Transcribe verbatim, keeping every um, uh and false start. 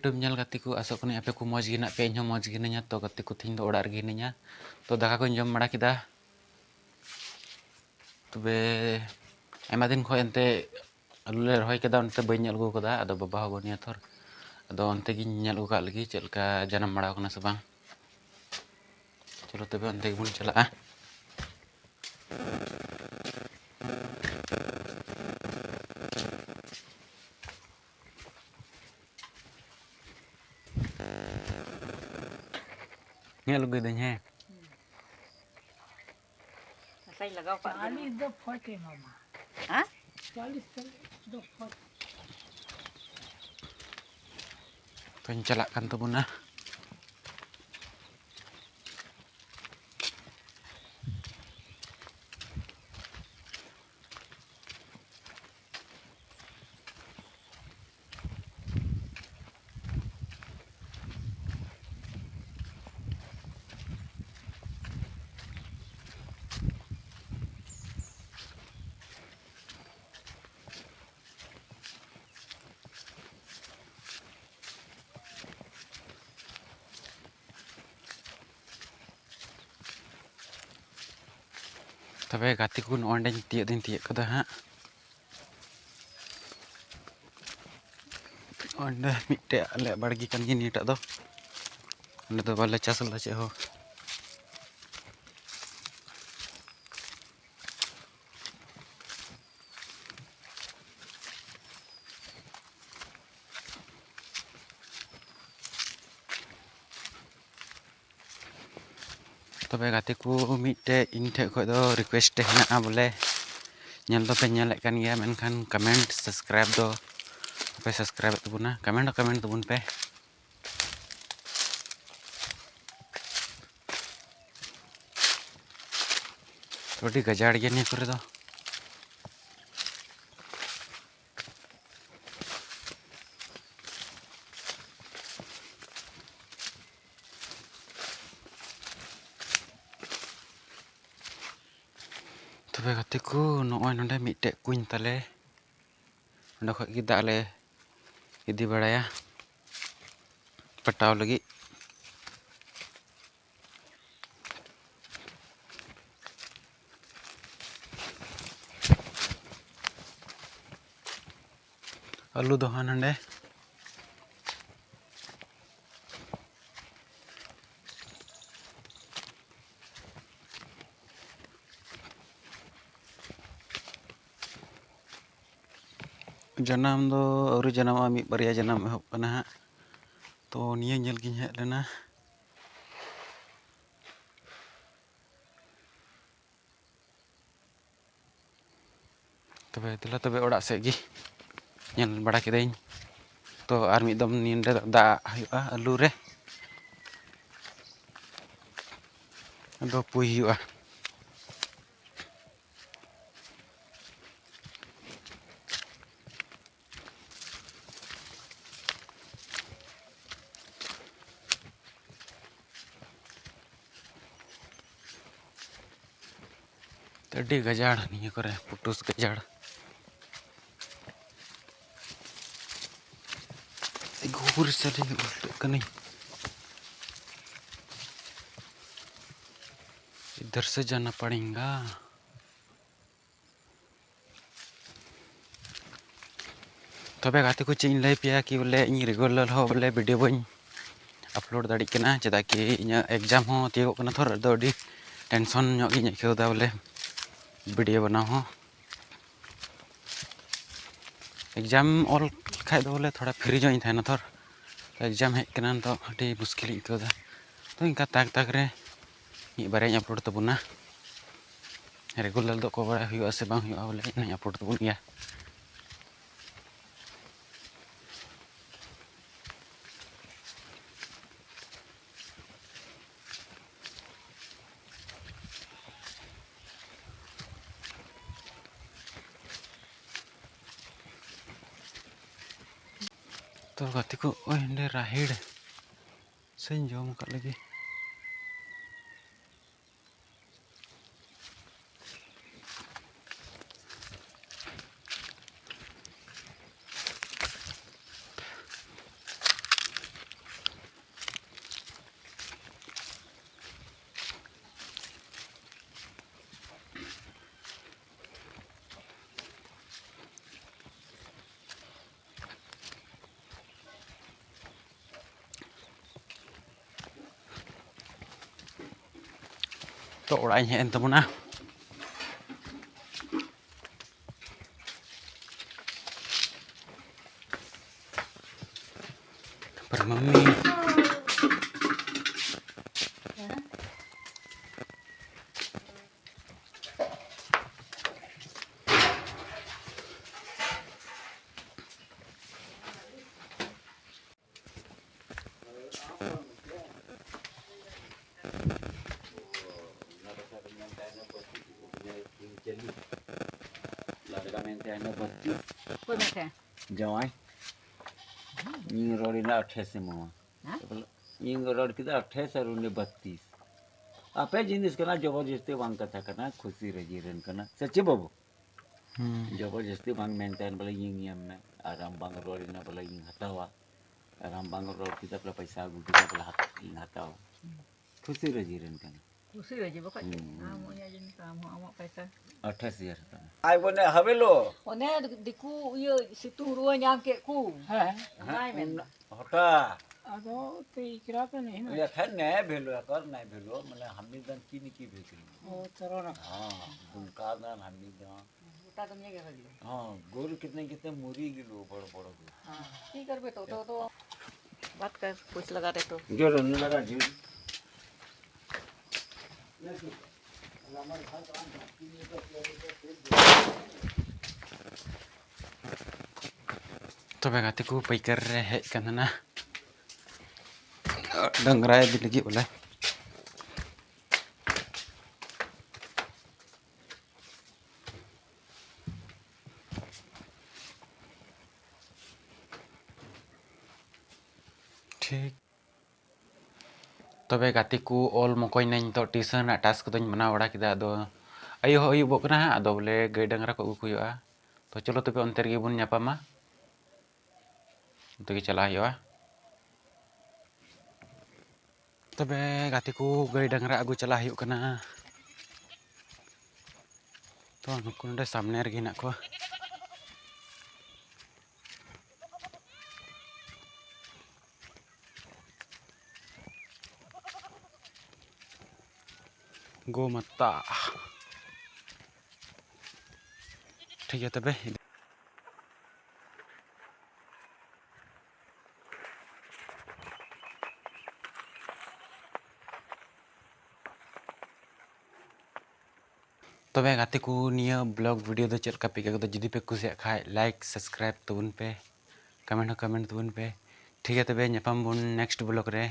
YouTube ᱧᱮᱞ ᱜᱟᱛᱮ ᱠᱚ, ᱟᱥᱚᱜ ᱠᱟᱹᱱᱟᱹᱧ ᱟᱯᱮ ᱠᱚ ᱢᱚᱡᱽ ᱜᱮ ᱦᱮᱱᱟᱜ ᱯᱮᱭᱟ᱾ ᱤᱧ ᱦᱚᱸ ᱢᱚᱡᱽ ᱜᱮ ᱦᱤᱱᱟᱹᱧᱟ᱾ ᱛᱚ ᱜᱟᱛᱮ ᱠᱚ, ᱛᱤᱦᱤᱧ ᱫᱚ ᱚᱲᱟᱜ ᱨᱮᱜᱮ ᱦᱤᱱᱟᱹᱧᱟ᱾ ᱛᱚ ᱫᱟᱠᱟ ᱠᱚᱧ ᱡᱚᱢ ᱵᱟᱲᱟ ᱠᱮᱫᱟ᱾ ᱛᱚᱵᱮ ᱟᱭᱢᱟ ᱫᱤᱱ ᱠᱷᱚᱱ ᱮᱱᱛᱮ ᱟᱹᱞᱩ ᱞᱮ ᱨᱚᱦᱚᱭ ᱠᱮᱫᱟ, ᱚᱱᱛᱮ ᱵᱟᱹᱧ ᱧᱮᱞ ᱟᱹᱜᱩ ᱠᱟᱫᱟ᱾ ᱟᱫᱚ ᱵᱟᱵᱟ ᱦᱚᱸ ᱵᱟᱹᱱᱩᱭᱟ ᱛᱷᱚᱨ, ᱟᱫᱚ ᱚᱱᱛᱮ ᱜᱤᱧ ᱧᱮᱞ ᱟᱹᱜᱩ ᱠᱟᱜ ᱞᱮᱜᱮ ᱪᱮᱫ ᱞᱮᱠᱟ ᱡᱟᱱᱟᱢ ᱵᱟᱲᱟᱣ ᱠᱟᱱᱟ ᱥᱮ ᱵᱟᱝ᱾ ᱪᱚᱞᱚ ᱛᱚᱵᱮ ᱚᱱᱛᱮ ᱜᱮᱵᱚᱱ ᱪᱟᱞᱟᱜᱼᱟ᱾ ᱧᱮᱞ ᱟᱹᱜᱩᱭᱫᱟᱹᱧ, ᱦᱮᱸ᱾ ᱦᱟᱥᱟᱧ ᱞᱟᱜᱟᱣ ᱠᱟᱜ ᱜᱮ᱾ ᱪᱟᱞᱤᱥ ᱫᱚ ᱯᱷᱚᱡ ᱮ ᱢᱟᱢᱟ᱾ ᱦᱮᱸ? ᱪᱟᱞᱤᱥ ᱫᱚ ᱯᱷᱚᱡ᱾ ᱛᱚᱧ ᱪᱟᱞᱟᱜ ᱠᱟᱱ ᱛᱟᱵᱚᱱᱟ᱾ ᱛᱚᱵᱮ ᱜᱟᱛᱮ ᱠᱚ, ᱱᱚᱜᱼᱚᱭ ᱱᱚᱸᱰᱮᱧ ᱛᱤᱭᱳᱜ ᱫᱚᱧ ᱛᱤᱭᱳᱜ ᱠᱟᱫᱟ ᱦᱟᱸᱜ᱾ ᱚᱸᱰᱮ ᱢᱤᱫᱴᱮᱡ ᱟᱞᱮᱭᱟᱜ ᱵᱟᱲᱜᱮ ᱠᱟᱱ ᱜᱮᱭᱟ ᱱᱤᱭᱟᱹᱴᱟᱜ ᱫᱚ᱾ ᱚᱸᱰᱮ ᱫᱚ ᱵᱟᱞᱮ ᱪᱟᱥ ᱞᱮᱫᱟ ᱪᱮᱫ ᱦᱚᱸ᱾ ᱛᱚᱵᱮ ᱜᱟᱛᱮ ᱠᱚ, ᱢᱤᱫᱴᱮᱡ ᱤᱧ ᱴᱷᱮᱡ ᱠᱷᱚᱡ ᱫᱚ request ᱦᱮᱱᱟᱜᱼᱟ ᱵᱚᱞᱮ, ᱧᱮᱞ ᱫᱚᱯᱮ ᱧᱮᱞᱮᱫ ᱠᱟᱱ ᱜᱮᱭᱟ, ᱢᱮᱱᱠᱷᱟᱱ comment, subscribe ᱫᱚ ᱵᱟᱯᱮ subscribe ᱮᱫ ᱛᱟᱵᱚᱱᱟ᱾ Comment ᱦᱚᱸ comment ᱛᱟᱵᱚᱱ ᱯᱮ᱾ ᱟᱹᱰᱤ ᱜᱟᱡᱟᱲ ᱜᱮᱭᱟ ᱱᱤᱭᱟᱹ ᱠᱚᱨᱮ ᱫᱚ᱾ ᱛᱚᱵᱮ ᱜᱟᱛᱮ ᱠᱚ, ᱱᱚᱜᱼᱚᱭ ᱱᱚᱰᱮ ᱢᱤᱫᱴᱮᱡ ᱠᱩᱧ ᱛᱟᱞᱮ, ᱚᱸᱰᱮ ᱠᱷᱚᱡ ᱜᱮ ᱫᱟᱜ ᱞᱮ ᱤᱫᱤ ᱵᱟᱲᱟᱭᱟ᱾ ᱯᱟᱴᱟᱣ ᱞᱟᱹᱜᱤᱫ᱾ ᱟᱹᱞᱩ ᱫᱚ ᱦᱟᱸᱜ ᱱᱚᱰᱮ᱾ ᱡᱟᱱᱟᱢ ᱫᱚ ᱟᱹᱣᱨᱤ ᱡᱟᱱᱟᱢᱚᱜᱼᱟ, ᱢᱤᱫ ᱵᱟᱨᱭᱟ ᱡᱟᱱᱟᱢ ᱮᱦᱚᱵ ᱠᱟᱱᱟ ᱦᱟᱸᱜ᱾ ᱛᱚ ᱱᱤᱭᱟᱹ ᱧᱮᱞ ᱜᱤᱧ ᱦᱮᱡ ᱞᱮᱱᱟ᱾ ᱛᱚᱵᱮ ᱫᱮᱞᱟ ᱛᱚᱵᱮ ᱚᱲᱟᱜ ᱥᱮᱫ ᱜᱮ ᱧᱮᱞ ᱵᱟᱲᱟ ᱠᱮᱫᱟᱹᱧ᱾ ᱛᱚ ᱟᱨ ᱢᱤᱫ ᱫᱚᱢ ᱱᱤᱭᱟᱹ ᱫᱟᱜ ᱦᱩᱭᱩᱜᱼᱟ ᱟᱹᱞᱩ ᱨᱮ, ᱟᱫᱚ ᱯᱩᱭ ᱦᱩᱭᱩᱜᱼᱟ᱾ ᱟᱹᱰᱤ ᱜᱟᱡᱟᱲ ᱱᱤᱭᱟᱹ ᱠᱚᱨᱮ, ᱯᱩᱴᱩᱥ ᱜᱟᱡᱟᱲ᱾ ᱜᱷᱩᱨ ᱥᱟᱞᱮ ᱩᱞᱴᱟᱹᱜ ᱠᱟᱹᱱᱟᱹᱧ᱾ ᱤᱫᱷᱟᱨ ᱥᱮ ᱡᱟᱱᱟ ᱯᱟᱲᱮᱝᱜᱟ᱾ ᱛᱚᱵᱮ ᱜᱟᱛᱮ ᱠᱚ, ᱪᱮᱫ ᱤᱧ ᱞᱟᱹᱭ ᱯᱮᱭᱟ ᱠᱤ ᱵᱚᱞᱮ ᱤᱧ regular ᱦᱚᱸ ᱵᱚᱞᱮ video ᱵᱟᱹᱧ upload ᱫᱟᱲᱮᱭᱟᱜ ᱠᱟᱱᱟ, ᱪᱮᱫᱟᱜ ᱠᱤ ᱤᱧᱟᱹᱜ exam ᱦᱚᱸ ᱛᱤᱭᱳᱜᱚᱜ ᱠᱟᱱᱟ ᱛᱷᱚᱨ, ᱟᱫᱚ ᱟᱹᱰᱤ tension ᱧᱚᱜ ᱜᱤᱧ ᱟᱹᱭᱠᱟᱹᱣ ᱮᱫᱟ ᱵᱚᱞᱮ video ᱵᱮᱱᱟᱣ ᱦᱚᱸ᱾ Exam ᱚᱞ ᱠᱷᱟᱡ ᱫᱚ ᱵᱚᱞᱮ ᱛᱷᱚᱲᱟ free ᱧᱚᱜ ᱤᱧ ᱛᱟᱦᱮᱱᱟ ᱛᱷᱚᱨ, exam ᱦᱮᱡ ᱠᱟᱱᱟ ᱱᱤᱛᱚᱜ, ᱟᱹᱰᱤ ᱢᱩᱥᱠᱤᱞ ᱤᱧ ᱟᱹᱭᱠᱟᱹᱣ ᱮᱫᱟ᱾ ᱛᱚ ᱤᱱᱠᱟ ᱛᱟᱠ ᱛᱟᱠ ᱨᱮ ᱢᱤᱫ ᱵᱟᱨᱭᱟᱧ upload ᱛᱟᱵᱚᱱᱟ᱾ Regular ᱫᱚ ᱚᱠᱚᱭ ᱵᱟᱲᱟᱭ ᱦᱩᱭᱩᱜᱼᱟ ᱥᱮ ᱵᱟᱝ ᱦᱩᱭᱩᱜᱼᱟ, ᱵᱚᱞᱮ ᱤᱧ upload ᱛᱟᱵᱚᱱ ᱜᱮᱭᱟ᱾ ᱛᱚ ᱜᱟᱛᱮ ᱠᱚ, ᱳᱭ ᱚᱸᱰᱮ ᱨᱟᱦᱮᱲ ᱥᱮᱧ ᱡᱚᱢ ᱟᱠᱟᱫ ᱞᱮᱜᱮ᱾ ᱛᱚ, ᱚᱲᱟᱜ ᱤᱧ ᱦᱮᱡ ᱮᱱ ᱛᱟᱵᱚᱱᱟ᱾ ᱛᱟᱨᱯᱚᱨᱮ ᱢᱟᱢᱤ᱾ ᱚᱠᱚᱭ ᱢᱮᱱ ᱛᱟᱦᱮᱸ? ᱡᱟᱶᱟᱭ, ᱤᱧ ᱨᱚᱲ ᱮᱱᱟ ᱟᱴᱷᱟᱥ ᱮᱢᱟᱢᱟ᱾ ᱦᱮᱸ? ᱤᱧ ᱨᱚᱲ ᱠᱮᱫᱟ ᱟᱴᱷᱟᱥ ᱟᱨ ᱩᱱᱤ ᱵᱟᱛᱤᱥ᱾ ᱟᱯᱮ ᱡᱤᱱᱤᱥ ᱠᱟᱱᱟ, ᱡᱚᱵᱚᱨᱡᱚᱥᱛᱤ ᱵᱟᱝ ᱠᱟᱛᱷᱟ ᱠᱟᱱᱟ, ᱠᱷᱩᱥᱤ ᱨᱟᱹᱡᱤ ᱨᱮᱱ ᱠᱟᱱᱟ᱾ ᱥᱮ ᱪᱮᱫ ᱵᱟᱹᱵᱩ? ᱦᱩᱸ᱾ ᱡᱚᱵᱚᱨᱡᱚᱥᱛᱤ ᱵᱟᱝ ᱢᱮᱱ ᱛᱟᱦᱮᱱ ᱵᱚᱞᱮ ᱤᱧ ᱮᱢ ᱢᱮ, ᱟᱨ ᱟᱢ ᱵᱟᱝ ᱨᱚᱲ ᱮᱱᱟ ᱵᱚᱞᱮ ᱤᱧ ᱦᱟᱛᱟᱣᱟ, ᱟᱨ ᱟᱢ ᱵᱟᱝ ᱨᱚᱲ ᱠᱮᱫᱟ ᱵᱚᱞᱮ ᱯᱚᱭᱥᱟ ᱟᱹᱜᱩ ᱠᱮᱫᱟ ᱵᱚᱞᱮ ᱦᱟᱛ-, ᱤᱧ ᱦᱟᱛᱟᱣᱟ᱾ ᱠᱷᱩᱥᱤ ᱨᱟᱹᱡᱤ ᱨᱮᱱ ᱠᱟᱱᱟ᱾ ᱠᱩᱥᱤ ᱨᱟᱹᱡᱤ ᱵᱟᱠᱷᱟᱡ ᱪᱮᱫ? ᱦᱩᱸ᱾ ᱟᱢ ᱤᱧᱟᱹᱜ ᱡᱤᱱᱤᱥ, ᱟᱢ ᱦᱚᱸ ᱟᱢᱟᱜ ᱯᱚᱭᱥᱟ᱾ ᱟᱴᱷᱟᱥ ᱦᱟᱡᱟᱨ ᱴᱟᱠᱟ᱾ ᱟᱭ ᱵᱚᱱᱮ ᱦᱟᱵᱮᱞᱳ᱾ ᱚᱱᱮ ᱫᱤᱠᱩ ᱤᱭᱟᱹ ᱥᱤᱛᱩᱝ ᱨᱩᱣᱟᱹ ᱧᱟᱢ ᱠᱮᱫ ᱠᱚ᱾ ᱦᱮᱸ᱾ ᱚᱱᱟᱭ ᱢᱮᱱ᱾ ᱦᱚᱴᱟ᱾ ᱟᱫᱚ ᱛᱮ ᱤᱠᱨᱟ ᱯᱮ ᱱᱮᱦᱱᱟ᱾ ᱩᱭᱟ ᱠᱷᱟᱱ ᱱᱮ ᱵᱷᱮᱞᱳ, ᱟᱠᱚᱨ ᱱᱮ ᱵᱷᱮᱞᱳ, ᱢᱟᱱᱮ ᱦᱟᱢᱤᱫ ᱫᱟᱱ ᱠᱤᱱᱤ ᱠᱤ ᱵᱷᱮᱞᱳ᱾ ᱚ, ᱛᱚᱨᱚᱱᱟ᱾ ᱦᱚᱸ, ᱫᱩᱢᱠᱟ ᱫᱟᱱ ᱦᱟᱢᱤᱫ ᱫᱟᱱ᱾ ᱜᱚᱴᱟ ᱫᱩᱱᱤᱭᱟᱹ ᱜᱮ ᱵᱷᱟᱹᱜᱤᱭᱟ᱾ हाँ, गोरू कितने कितने मुरी गिलो, बड़ बड़ गो। हाँ, ठीक करबे तो, तो, तो बात कर, कुछ लगा दे तो। जो रोने लगा जी। ᱛᱚᱵᱮ ᱜᱟᱛᱮ ᱠᱚ, ᱯᱟᱹᱭᱠᱟᱹᱨ ᱨᱮ ᱦᱮᱡ ᱠᱟᱱᱟ ᱱᱟ᱾ ᱰᱟᱝᱨᱟ ᱤᱫᱤ ᱞᱟᱹᱜᱤᱫ ᱵᱚᱞᱮ᱾ ᱴᱷᱤᱠ᱾ ᱛᱚᱵᱮ ᱜᱟᱛᱮ ᱠᱚ, ᱚᱞ ᱢᱚᱠᱚᱧ ᱱᱟᱹᱧ, ᱱᱤᱛᱚᱜ ᱴᱤᱭᱩᱥᱚᱱ ᱨᱮᱱᱟᱜ ᱴᱟᱥᱠ ᱠᱚᱫᱚᱧ ᱵᱮᱱᱟᱣ ᱵᱟᱲᱟ ᱠᱮᱫᱟ᱾ ᱟᱫᱚ ᱟᱹᱭᱩᱵ ᱦᱚᱸ ᱟᱹᱭᱩᱵᱚᱜ ᱠᱟᱱᱟ ᱦᱟᱸᱜ, ᱟᱫᱚ ᱵᱚᱞᱮ ᱜᱟᱹᱭ ᱰᱟᱝᱨᱟ ᱠᱚ ᱟᱹᱜᱩ ᱠᱚ ᱦᱩᱭᱩᱜᱼᱟ᱾ ᱛᱚ ᱪᱚᱞᱚ ᱛᱚᱵᱮ ᱚᱱᱛᱮ ᱨᱮᱜᱮ ᱵᱚᱱ ᱧᱟᱯᱟᱢᱟ᱾ ᱚᱱᱛᱮ ᱜᱮ ᱪᱟᱞᱟᱜ ᱦᱩᱭᱩᱜᱼᱟ᱾ ᱛᱚᱵᱮ ᱜᱟᱛᱮ ᱠᱚ, ᱜᱟᱹᱭ ᱰᱟᱝᱨᱟ ᱟᱹᱜᱩ ᱪᱟᱞᱟᱜ ᱦᱩᱭᱩᱜ ᱠᱟᱱᱟ᱾ ᱛᱚ ᱱᱩᱠᱩ ᱱᱚᱰᱮ ᱥᱟᱢᱱᱮ ᱨᱮᱜᱮ ᱦᱮᱱᱟᱜ ᱠᱚᱣᱟ᱾ ᱜᱳ ᱢᱟᱛᱟ᱾ ᱴᱷᱤᱠ ᱜᱮᱭᱟ ᱛᱚᱵᱮ᱾ ᱛᱚᱵᱮ ᱜᱟᱛᱮ ᱠᱚ, ᱱᱤᱭᱟᱹ vlog video ᱫᱚ ᱪᱮᱫ ᱞᱮᱠᱟ ᱯᱮ ᱟᱹᱭᱠᱟᱹᱣ ᱠᱮᱫᱟ? ᱡᱩᱫᱤ ᱯᱮ ᱠᱩᱥᱤᱭᱟᱜ ᱠᱷᱟᱡ, like, subscribe ᱛᱟᱵᱚᱱ ᱯᱮ, comment ᱦᱚᱸ comment ᱛᱟᱵᱚᱱ ᱯᱮ᱾ ᱴᱷᱤᱠ ᱜᱮᱭᱟ ᱛᱚᱵᱮ, ᱧᱟᱯᱟᱢ ᱵᱚᱱ next vlog ᱨᱮ᱾